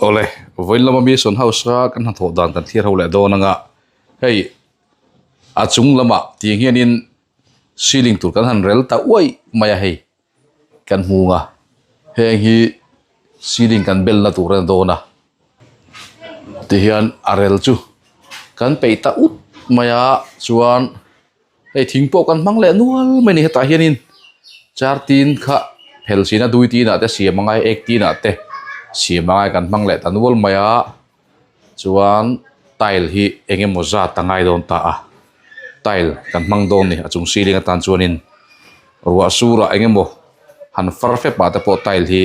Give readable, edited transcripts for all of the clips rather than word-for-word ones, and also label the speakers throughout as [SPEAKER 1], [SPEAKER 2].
[SPEAKER 1] Awle, vawiin lama Mission House-a kan hnathawh dan kan thlir ho leh dawn anga hei a chung lamah tiang hianin ceiling tur kan han rel ta uaih mai a hei kan hmung a heng hi ceiling kan belna tur a ni dawn a tihian a rel chu kan peih ta ut mai a chuan. Hei thing pawh kan hmang leh nual mai a ni hetah hianin char tin kha phel china dui tinah te siam angai ek tinah te siam angai kan hmang leh ta nual mai a chuan tile hi eng emaw zat a ngai dawn ta a tile kan hmang dawn a ni a chung ceiling atan chuanin ruah surah eng emaw han far fep ah te pawh tile hi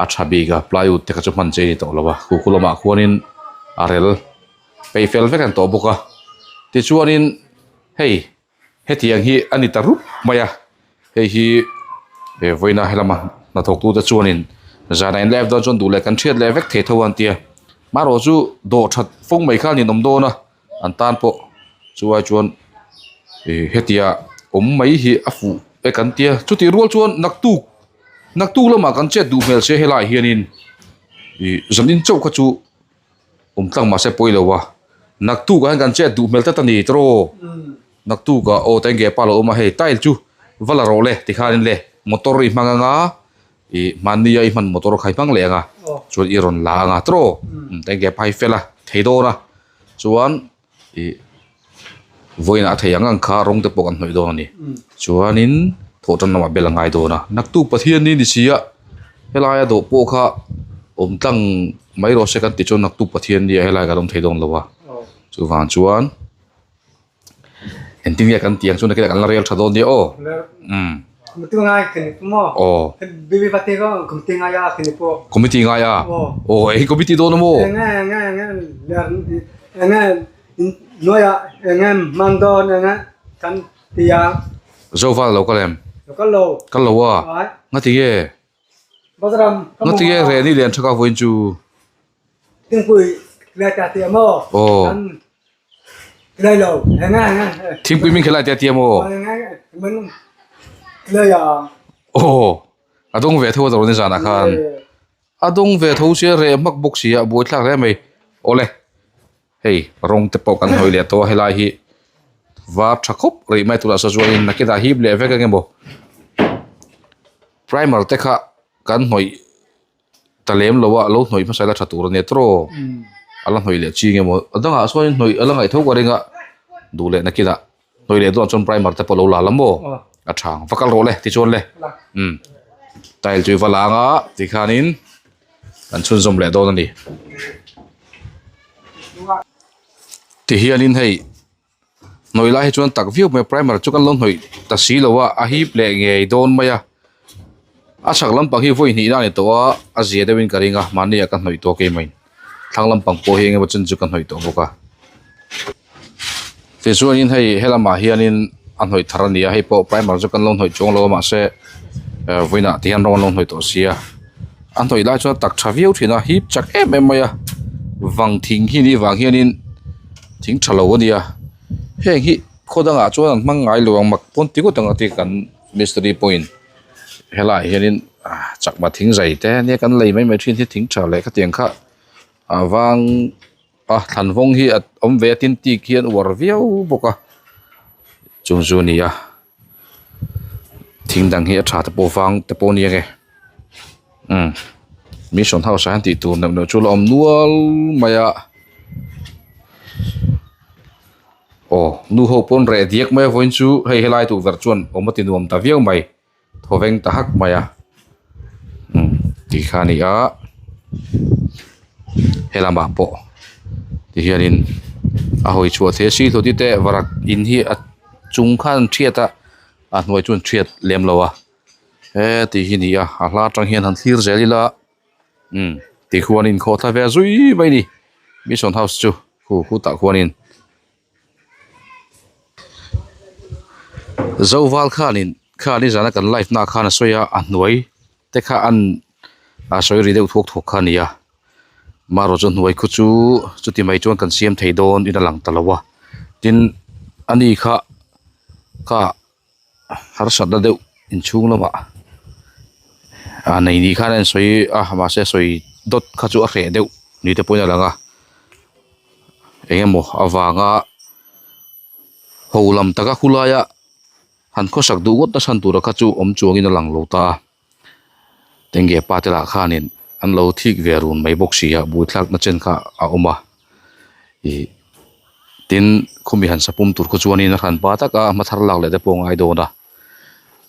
[SPEAKER 1] a tha bik a plywood te kha chu hman che a ni tawh lo a khu khu lamah khuanin a rel. Peih fel vek an tawh bawk a tichuanin hei hetiang hi a ni ta rup mai a hei hi he vawiina helama hnathawk tute chuanin zan a in live dawn chuan duh leh kan hriat leh vek thei tho an tia marawh chu dawh that fawng mai khan in awm dawn a an tan pawh chuai chuan ih hetia awm mai hi a fuh e kan tia chutih rual chuan naktuk naktuk lamah kan chet duh hmel se helaiah hianin ih zanin chauh kha chu. Awm tlang mahse pawi lo a, naktuk ah hian kan chet duh hmel tlat a ni tawh naktuk ah aw tenge pa lo awm a hei tile chu va la rawh le tikhanin le motor i hmang anga ih hmanni a i hman motor kha i hmang leh anga chuan i rawn la anga tawh tenge pa hi fel a thei dawn a chuan ih vawiinah a thei ang ang kha rawng te pawh kan hnawih dawn a ni chuanin thawh tan lamah bel a ngai dawn a naktuk Pathian ni ni si a helaia dawh pawh kha awm tlang mai rawh se kan tih chuan naktuk Pathian ni ah helai kan awm thei dawn lo a chuvang chuan engtin nge kan tih ang chu nakinah kan la rel tha dawn nia aw umm. Aw committee ngai a aw hei committee dawn a maw. Zoval lo kal em? Kal lo a ngati nge ngati nge reh ni lian thaka vawiin chu. Aw. Thingpui min khelai te a tia maw? Aw a dawng ve tho a dawr nizanah khan a dawng ve tho sia reh hmak bawk sia a buai thlak hle mai awle hei rawng te pawh kan hawi leh tawh a helai hi var tha khawp rih mai turah saw chuanin nakinah hip leh vek ang emaw primer te kha kan hnawih. Ta lem lo a, lo hnawih hmasa ila tha tur a nia tawh a la hnawih leh ching emaw a dangah chuan hnawih a la ngaih tho ka ring a duh leh nakinah hnawih leh dawn chuan primer te pawh a lo la la maw a tha ang va kal rawh le tichuan le umm tile chu i va la ang a tikhanin kan chhunzawm leh dawn a ni tihianin hei. Hnawih lai hi chuan tak viau mai a primer chu kan lo hnawih ta si lo a a hip leh ngei dawn mai a a chhak lampang hi vawi hnih na a ni tawh a a zia deuhin ka ring a mahni ah ka hnawih tawh keimah in thlang lampang pawh hi eng emaw chen chu ka hnawih tawh bawk a tichuanin hei helamah hianin a hnawih thar a ni a hei pawh primer chu kan lo hnawih chuang lo a mahse eh vawiinah ti hian rawng an lo hnawih tawh sia a hnawih lai chuan a tak tha viau thin a hip chak em em mai a vang thing hi nih vang hianin. Thing tha lo a nia heng hi khaw dangah chuan an hmang ngai lo ang mak pawn ti ngawt ang a ti kan mistiri pawhin helaiah hianin chakma thing zai te ania kan lei mai mai thin hi thing tha leh khatiang kha a vang a thlan vawng hi a awm ve a tin tik hi an uar viau bawk a chung chu a ni a thing dang hi a tha te pawh vang te pawh a ni ange umm mission house ah hian tih tur neuh neuh chu a la awm nual mai a aw nu ho pawn reh diak mai a vawiin chu hei helai tukverh chuan awm a ti nuam ta viau mai thaw veng ta hak mai a umm tih kha a ni a helamah pawh tihianin a hawi chhuah thei a si hlawti te varak in hi a chung khan an thiat a a hnuai chu an thiat lem lo a he tih hi a ni a a hla atang hian han thlir zel ila umm tikhuan inkhawh thla ve zui mai a ni mission house chu khu khutah khuanin. Zoval khanin kha nizana kan live na khan a sawi a a hnuai te kha an a sawi ri deuh thuak thuak kha a ni a marawh chu hnuai khu chu chuti mai chuan kan siam thei dawn in a lang ta lo a tin ani kha kha harsatna deuh inchhung lamah. A nei ni khan a insawi a mahse sawi dawt kha chu a hreh deuh ni te pawhin a lang a eng emaw avanga ho lam taka khulaia han khawsak duh ngawt na chhan tura kha chu awm chuangin a lang lo ta a tenge pa te lah khanin an lo thik ve run mai bawk si a buaithlak na chen kha a awm a ih tin khumi han sapum tur kha chuanin a hran pa taka hma thar lak leh te pawh a ngai dawn a.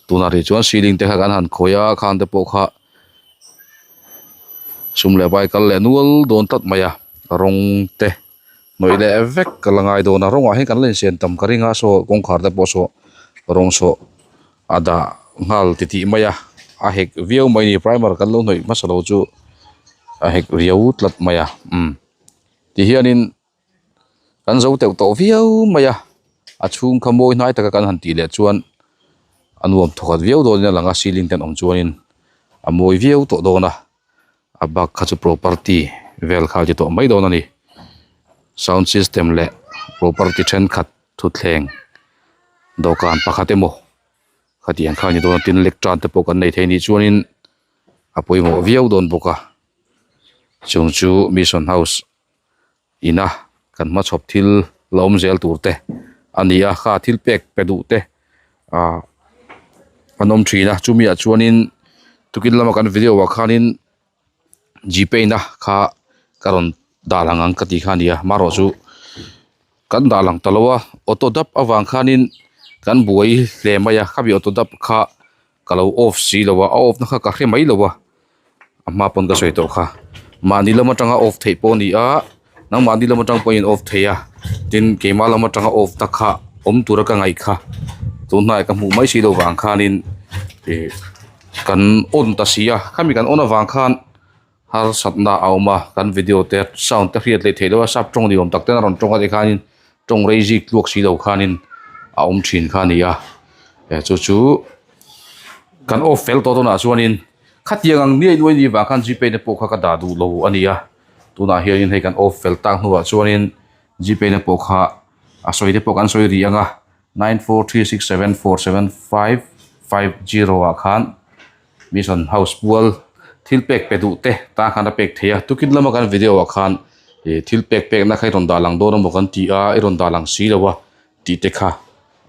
[SPEAKER 1] Tunah rih chuan ceiling te kha kan han khawi a khang te pawh kha sum leh vai kal leh nual dawn tlat mai a rawng te hnawih leh vek ka la ngai dawn a rawngah hian kan la insiam tam ka ring a saw kawngkhar te pawh saw rawng saw a dah nghal titih mai a a hek viau mai a ni primer kan lo hnawih hmasa lo chu a hek riau tlat mai a umm tihianin. Kan zo teuh tawh viau mai a a chhung kha mawi hnai taka kan han tih leh chuan a nuam thawkhat viau dawnin a lang a ceiling te an awm chuanin a mawi viau tawh dawn a a bak kha chu property vel kha a ti tawh mai dawn a ni sound system leh property thenkhat thutthleng dawhkan pakhat emaw khatiang kha a ni dawn a tin lectern te pawh kan nei thei a nih chuanin a pawimawh viau dawn bawk a chung chu mission house. ina kan hmachhawp thil la awm zel tur te a ni a kha thil pek pe duh te ah an awm thin a chumi ah chuanin tukin lama kan video ah khanin g pay na kha ka rawn dah lang ang ka tih kha a ni a marawh chu kan dah lang ta lo a auto dap avang khanin kan buai hle mai a khami auto dap kha ka lo off si lo a a off na kha ka hre mai lo a a hma pawn ka sawi tawh kha mahni lam atanga off theih pawh a ni a nangmahni lam atang pawhin off thei a tin keimah lam atanga off ta kha awm tura ka ngaih kha tun hnaiah ka hmuh mai si loh vang khanin ih kan on ta si a khami kan on avang khan harsatna a awm a kan video te sound te hriat leh theih loh a sap tawng ni awm tak ten a rawn tawng a tikhanin tawng rei zik tluak si lo khanin a awm thin kha a ni a eh chu chu kan off fel tawh dawnah chuanin khatiang ang niai nuai ni vang khan g pay te pawh kha ka dah duh lo a ni a tunah hianin hei kan off fel tak hnuah chuanin g pay te pawh kha a sawi te pawh kan sawi rih ang a nine four three six seven four seven five five zero ah khan. Mission House pual thil pek pe duh te tan khan a pek thei a tukin lama kan video ah khan ih thil pek pek na kha i rawn dah lang dawn emaw kan ti a i rawn dah lang si lo a tih te kha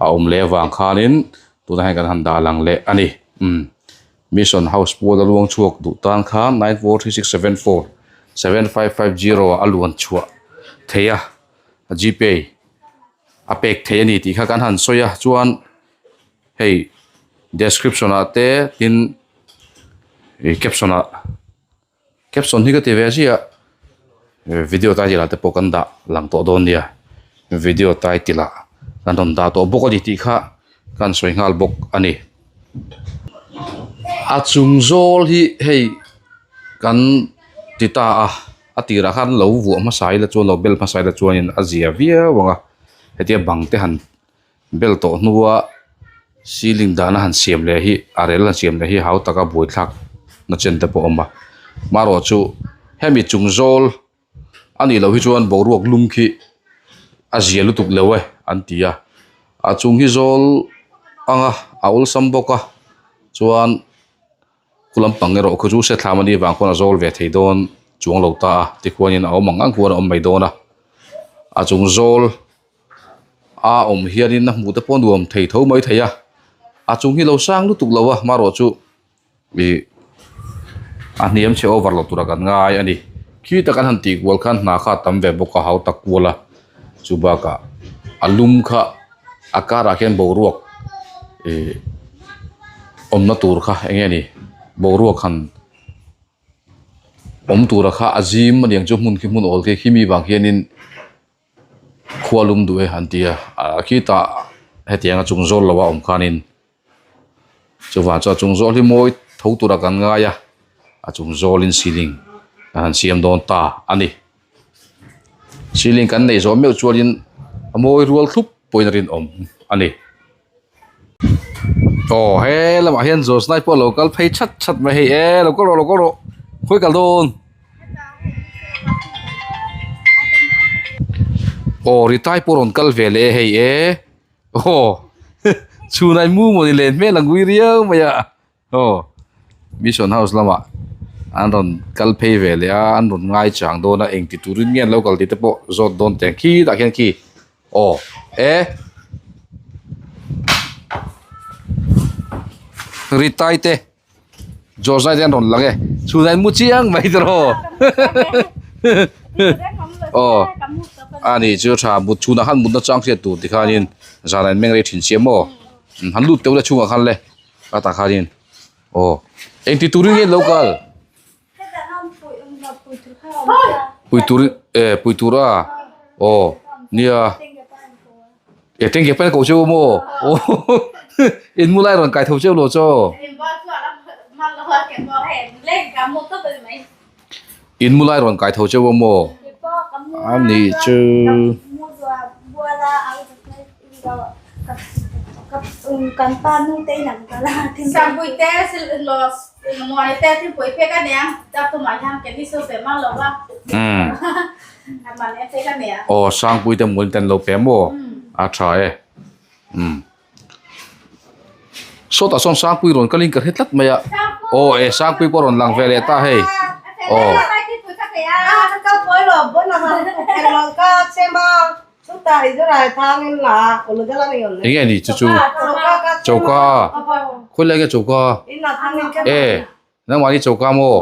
[SPEAKER 1] a awm leh avang khanin tunah hian kan han dah lang leh a ni umm Mission House pual a luang chhuak duh tan khan nine four three six seven four seven five five zero ah a luan chhuah thei a g pay a pek thei a ni tih kha kan han sawi a chuan. Hei description ah te tin ih caption ah caption hi ka ti ve ziah a video title ah te pawh kan dah lang tawh dawn nia video title ah kan rawn dah tawh bawk a ni tih kha kan sawi nghal bawk a ni. A chung zawl hi hei kan ti ta a a tirah khan lo vuah hmasa ila chuan lo bel hmasa ila chuanin a zia viau ang a hetia bang te han Bel tawh hnua ceiling dahna han siam leh hi a rel han siam leh hi hau taka buaithlak na chen te pawh a awm a marawh chu hemi chung zawl a nih loh hi chuan boruak lum khi a zia lutuk lo e an ti a a chung hi zawl anga a awlsam bawk a chuan khu lampang erawh khu chu hriatthlam a nih vang khuan a zawl ve thei dawn chuang lo ta a tikhuanin a awm ang ang khuan a awm mai dawn a a chung zawl. A awm hianin a hmuh te pawh nuam thei tho mai thei a a chung hi lo sang lutuk lo a marawh chu ih a hniam chhe over loh tura kan ngai a ni khi tak an han tih kual khan hna kha a tam ve bawk a hau tak kual a chu bakah a lum kha a karah khian boruak ih awmna tur kha eng nge ni boruak han. Awm tura kha a zim aniang chu hmun khi hmun awl khi khimi vang hianin khua lum duh e an ti a ah khitah hetiang a chung zawl lo a awm khanin chuvang chuan a chung zawl hi mawi tho tura kan ngai a a chung zawlin ceiling an han siam dawn ta a ni ceiling kan neih zawh meuh chuanin a mawi rual thlup pawhin a rinawm a ni. Aw he lamah hian Josnai pawh a lo kal phei chat chat mai hei e lo kal rawh lo kal rawh khawi kal dawn aw Ritai pawh rawn kal ve leh e hei e aw chhunah i mu mawni len hmel ang ui riau mai a aw. Mission House lamah an rawn kal phei ve leh a an rawn ngai chang dawn a engti turin nge an lo kal tih te pawh zawt dawn teh ang khitah khian khi aw e ri tai te George te an rawn lang e chhunah in mu chiang mai tiraw aw ani chu tha mut chhunah khan mutna chang hriat tur tikhanin zanah in meng rei thin si a maw han lut teuh la chhungah khan le a tah khanin aw engti turin nge an lo kal pui tur e pui tur a aw nia e tengge pain a ko cheu maw aw in mu lai rawn kai tho cheu lo chaw in mu lai rawn kai tho cheu maw a ni chu. Aw Sangpui te mul ten lo pe maw a tha e umm sawtah sawn Sangpui rawn kalin ka hre tlat mai a aw e Sangpui pawh rawn lang ve leh ta hei aw. Enge ni chu chu choka khawi lai nge choka e nangmah hi choka maw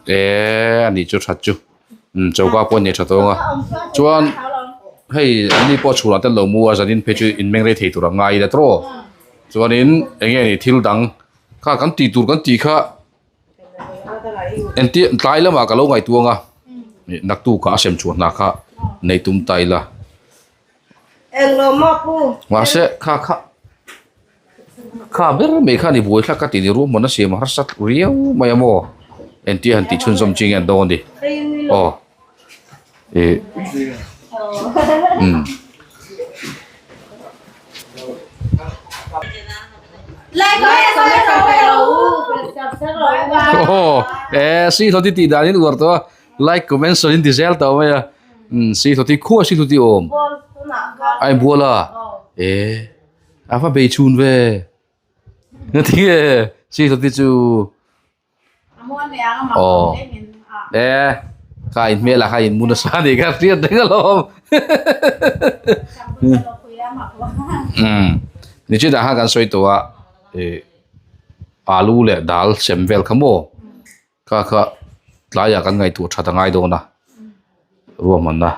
[SPEAKER 1] e ani chu that chu choka pawh a nei tha tawng a chuan hei an ni pawh chhunah te an lo mu a zanin phei chu in meng rei thei tur a ngai ila tawh chuanin enge ni thil dang. Kha kan tih tur kan tih kha entir tlai lamah ka lo ngaihtuah ang a naktuk ah a sem chhuah hna kha nei tum ta ila mahse kha kha kha ber mai kha ni buai thlak ka tih ni ruahman a siam a harsa riau mai a maw entir han tih chhunzawm chi nge an dawn a ni aw ih umm. Aw e si hlawti tih danin uar tawh a like comment sawn in ti zel tawh mai a umm si hlawti khuah si hlawti awm a inbual a e a va bei chhun ve ngatinge si hlawti chu. Aw e kha in hmel ah kha in mu nasa a nih kha hriat reng alawm umm nichina khan kan sawi tawh a ih alu leh dal sem vel kha maw kha kha tlaiah kan ngaihtuah that a ngai dawn a ruahmanna.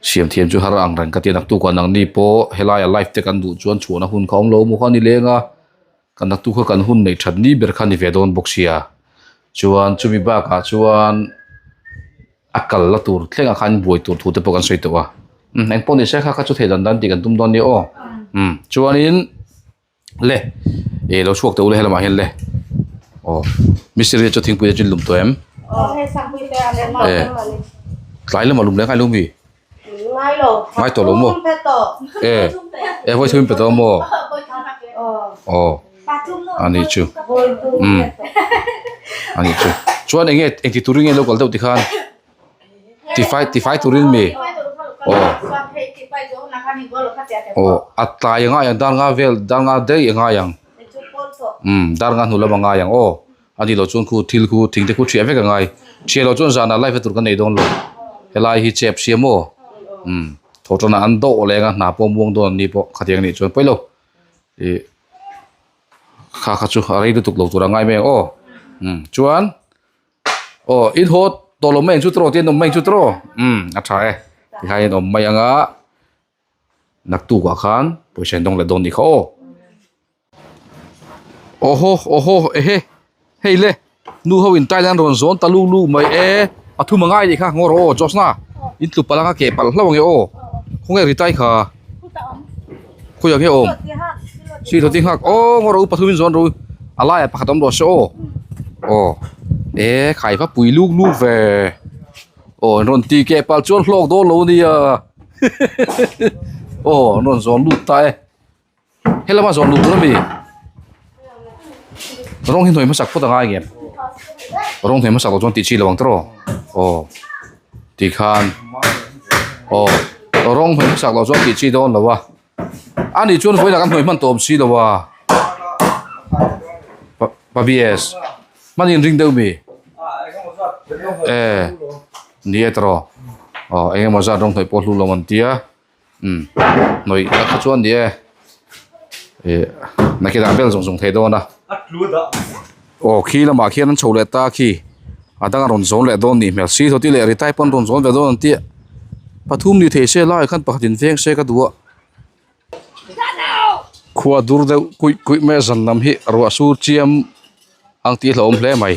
[SPEAKER 1] Siam thiam chu har ang reng ka ti a naktuk ah nangni pawh helai ah live te kan duh chuan chhuahna hun kha awm lo maw kha a ni leng a kan naktuk kha kan hun neih that ni ber kha a ni ve dawn bawk sia chuan chumi bakah chuan a kal la tur thlengah khan buai tur thu te pawh kan sawi tawh a umm engpawh ni se kha kha chu thei dan dan tih kan tum dawn nia aw umm chuanin. Le eh lo chhuak teh u le helamah hian le aw mistiri chu thingpui te chu in lum tawh em eh tlai lamah lum leh ngai lo mi ngai tawh lo maw eh eh vawi thum in pe tawh maw aw ani chu umm ani chu chuan eng nge engti turin nge lo kal deuh tikhan. Tifai tifai turin mi aw aw a tlai a ngai ang dar nga vel dar nga daih a ngai ang umm dar nga hnu lam a ngai ang aw a ni loh chuan khu thil khu thing te khu thiah vek a ngai thiah loh chuan zanah live a tur ka nei dawn lo helai hi chep siam aw umm thaw tanah an dawh leng a hna pawh muang dawn an ni pawh khatiang anih chuan pawi lo ih kha kha chu a rei lutuk lo tur a ngai mai ang aw umm chuan. Aw in haw tawh lo mai ang chu tawh te an awm mai ang chu tawh umm a tha e tikhan in awm mai ang a naktuk ah khan pawisa in dawng leh dawn nih kha aw aw haw aw haw ehe hei le nu ho in Thailand rawn zawn ta lu lu mai e a thum a ngai nih kha ngaw rawh aw Josna in tlu palh ang a keh palh hlauh ang e aw khawnge ri tai kha khawiah nge awm si tho ti nghak aw ngaw rawh u pathum in zawn rawh u a laiah pakhat awm rawh se aw aw e khai va pui luk luk ve aw an rawn ti keh palh chuan hlawk dawn lo ania aw an rawn zawn lut ta e helama zawn lut tur ami rawng hi hnuai hmasak phawt a ngai ngem rawng hnuai hmasak loh chuan tih chi lo ang tawh aw tikhan aw. Rawng hmeh hmasak loh chuan tih chi dawn lo a. A nih chuan vawiinah kan hnuai hman tawh awm si lo a. Pa BS. Hman in ring deuh mi? E ni e tawh. Aw eng emaw zat rawng hnuai pawh hlu lo an tia. Umm hnawih tak kha chuan ni e. Ih nakinah vel zawng zawng thei dawn a. Aw khi lamah khian an chho leh ta khi a dang a rawn zawn leh dawn nih hmel si thawti leh ritai pawn rawn zawn ve dawn an tia pathum ni thei se lai khan pakhat in veng se ka duh a khua dur deuh kuih kuih mai a zan lam hi ruah sur chiam ang tih hlauhawm hle mai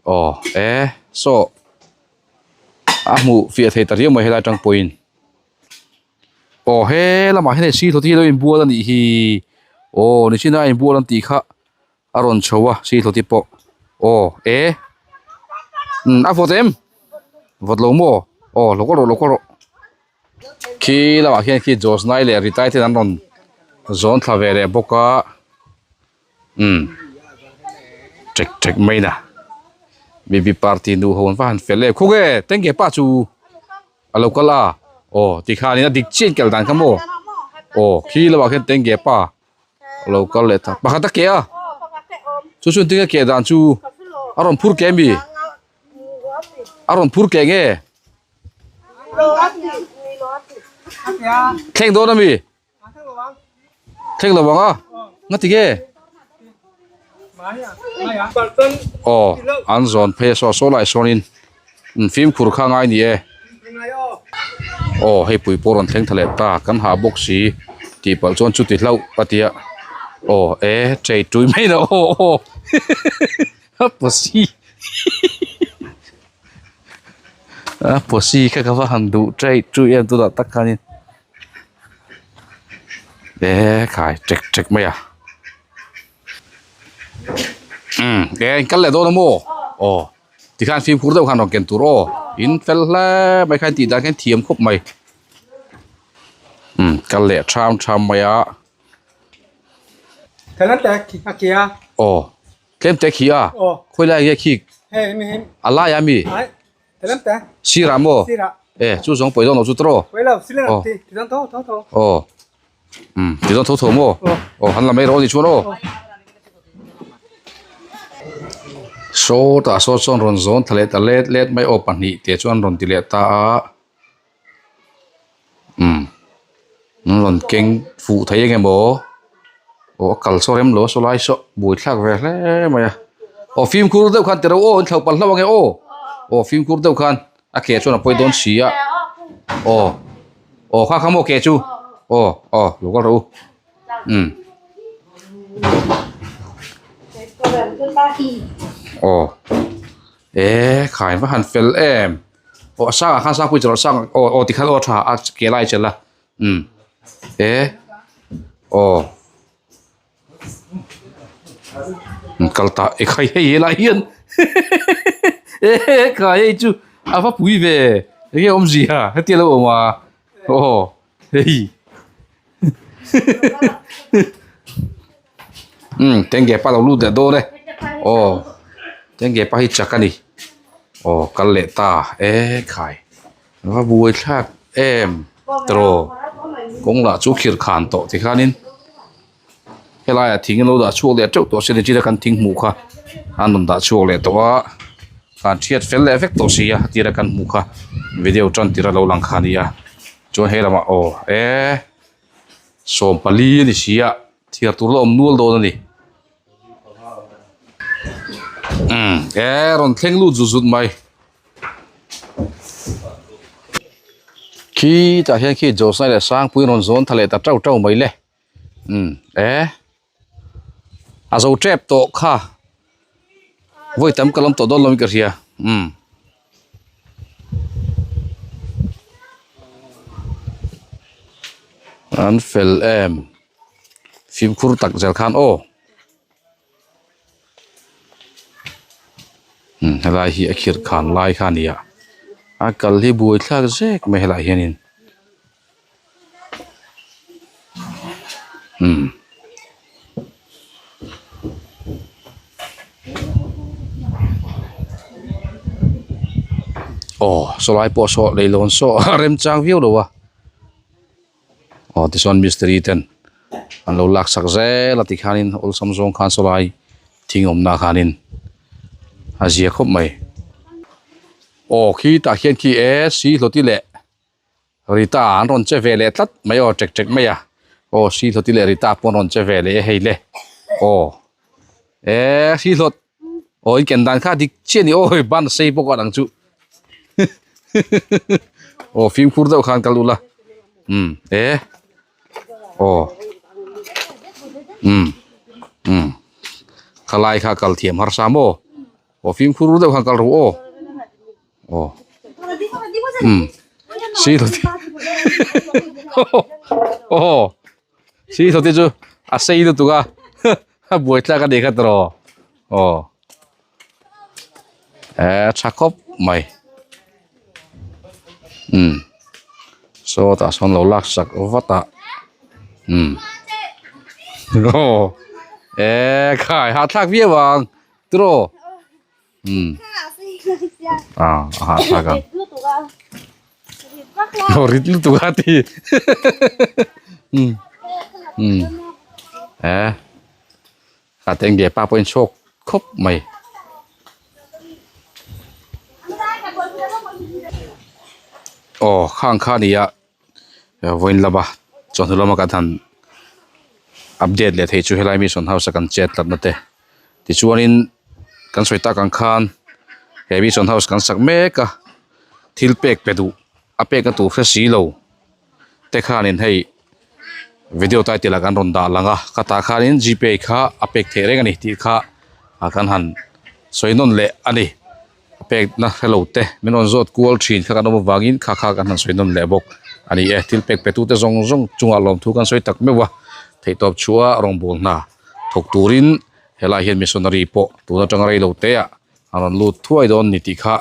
[SPEAKER 1] aw e saw a hmuh fiah thei ta riau mai helai atang pawhin. Aw he lamah hian hei sihlo te hi a lo inbual a nih hi aw nichina a inbual an tih kha a rawn chho a sihlo te pawh aw e umm a vawt em vawt lo maw aw lo kal rawh lo kal rawh khi lamah khian khi Josnai leh Ritai ten an rawn zawn thla ve leh bawk a umm ṭek ṭek mai na baby party nu ho an va han fel em khawnge tengge pa chu. A lo kal a, aw tikhanin a dik chiah in kal dan kha maw? Aw khi lamah khian tengge pa a lo kal leh ta, pakhat a keh a, chu chuan tinge keh dan chu a rawn phur keh ami? A rawn phur keh nge? Thleng dawn ami? Thleng lo ang a, ngati nge? Aw, an zawn phei a saw saw lai sawnin fimkhur kha ngai ni e. Aw, hei pui pawh rawn thleng tha leh ta, kan hah bawk si tih palh chuan chuti hlauh a tia. Aw, e chei tui mai na aw aw a pawsi a pawsi kha ka va han duh chei tui em tunah tak khanin. E khai ṭek ṭek mai a umm e in kal leh dawn a maw aw tikhan fimkhur deuh khan rawn ken tur aw in fel hle mai kha in tih dan kha in thiam khawp mai umm kal leh ṭham ṭham mai a aw tlem te khi a khawi lai nge khi a lai a mi. Sirah maw? E chu zawng pawi dawn lo chu tawh aw. Aw. Umm ti dawn tho tho maw? Aw han la mai rawh a ni chuan aw. Sawtah saw chuan rawn zawn thla leh ta let let mai aw pahnih te chuan rawn ti leh ta a. Umm an rawn keng fuh thei eng emaw aw a kal saw rem lo a saw lai saw buaithlak ve hle mai a aw fimkhur deuh khan tiro aw an thlo palh hlauh ange aw aw fimkhur deuh khan a ke chuan a pawi dawn si a aw aw kha kha maw ke chu aw aw lo kal rawh u umm aw e khai va han fel em. Aw a sangah khan sangpui chawlh sang aw aw tikhan aw tha a ke lai chelh a umm e aw kal ta e khai hei helai hian e khai hei chu a va pui ve enge awmzia hetia lo awm a aw hei umm tengge pa lo lut leh dawn e aw tengge pa hi chak a ni aw kal leh ta e khai va buai thlak em tiraw kawng lah chu khirh khan tawh ti khanin helaiah thing an lo dah chhuak leh teuh tawh se nichina kan thing hmuh kha an rawn dah chhuak leh tawh a kan hriat fel leh vek tawh si a tira kan hmuh kha video tan tir a lo lang kha a ni a chuan he lamah aw e 40 a ni si a thiar tur la awm nual dawn a ni umm e rawn thleng lut zut zut mai khi tah hian khi Josna leh Sangpuii rawn zawn tha leh ta teuh teuh mai le umm e a zo tep tawh kha vawi tam ka lawm tawh dawn lo in ka hria umm. An fel em fimkhur tak zel khan aw umm helai hi a khirh khan lai kha a ni a a kal hi buai thlak zek mai helaiah hianin. Umm aw saw lai pawh saw leilawn saw a remchang viau lo a. Aw tichuan mistiri ten an lo lak sak zel a tikhanin awlsam zawng khan saw lai thing awmna ah khanin a zia khawp mai. Aw khitah khian khi e si hlawti leh Rita an rawn che ve leh tlat mai aw ṭek ṭek mai a aw si hlawti leh Rita pawh an rawn che ve leh e hei le aw e si hlawt aw in ken dan kha dik chiah a ni aw hei ban a sei bawk a dang chu aw fimkhur deuh khan kal ula umm e aw umm umm khalai kha kal thiam harsa maw aw fimkhur deuh khan kal ru aw. Aw umm si hlawt aw si hlawt hi chu a sei lutuk a a buai tlak a nih kha tawh aw eh tha khawp mai umm sawtah sawn lo lak sak vat a umm aw eh khai hahthlak viau ang tiraw. Um. Ah, aha, thlak ang. Oh, rit lutuk a ti. Um. Um. Eh. Ka teng ge pa pawhin chhuak khawp mai. Oh, khang kha nia. Vawiin lama chawhnu lama kan han update leh thei chu helai mission house a kan chet tlatna te tichuanin kan sawi tak ang khan he mission house kan sak mek a thil pek pe duh a pek na tur hre si lo te khanin hei video title ah kan rawn dah lang a khatah khanin g pay kha a pek theih reng a ni tih kha kan han sawi nawn leh a ni. A pekna hrelo te min rawn zawt kual thin kha kan awm avangin kha kha kan han sawi nawn leh bawk a ni e. Thil pek pe tute zawng zawng chungah lawmthu kan sawi tak meuh a, theihtawp chhuah rawngbâwl hna thawk turin helai hian missionary pawh tun atanga rei lo te ah an rawn lut thuai dawn ni tih kha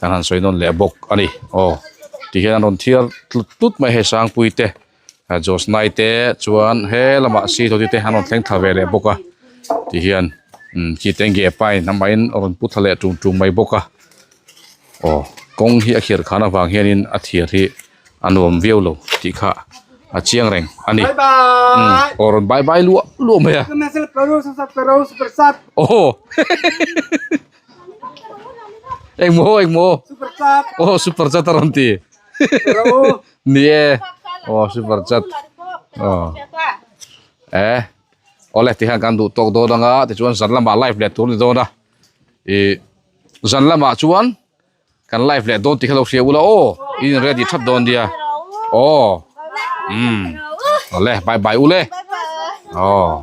[SPEAKER 1] kan han sawi nawn leh bawk a ni. Aw ti hian an rawn thiar tlut tlut mai hei Sangpui te Josnai te chuan he lamah Sitawti te an rawn thleng thla ve leh bawk a ti hian umm khi tenge pain amahin a rawn pu thla leh tum tum mai bawk a aw kawng hi a khirh khan avang hianin a thir hi a nuam viau lo tih kha a chiang reng a ni umm aw rawn bye bye luah luah mai a aw engmaw engmaw aw super chat a rawn ti. Ni e aw super chat aw e awle ti hian kan duh tawk dawn anga tichuan zan lamah live leh tur a ni dawn a ih zan lamah chuan kan live leh dawn tih kha lo hria ula aw in ready thap dawn nia aw umm awle bye bye ule aw.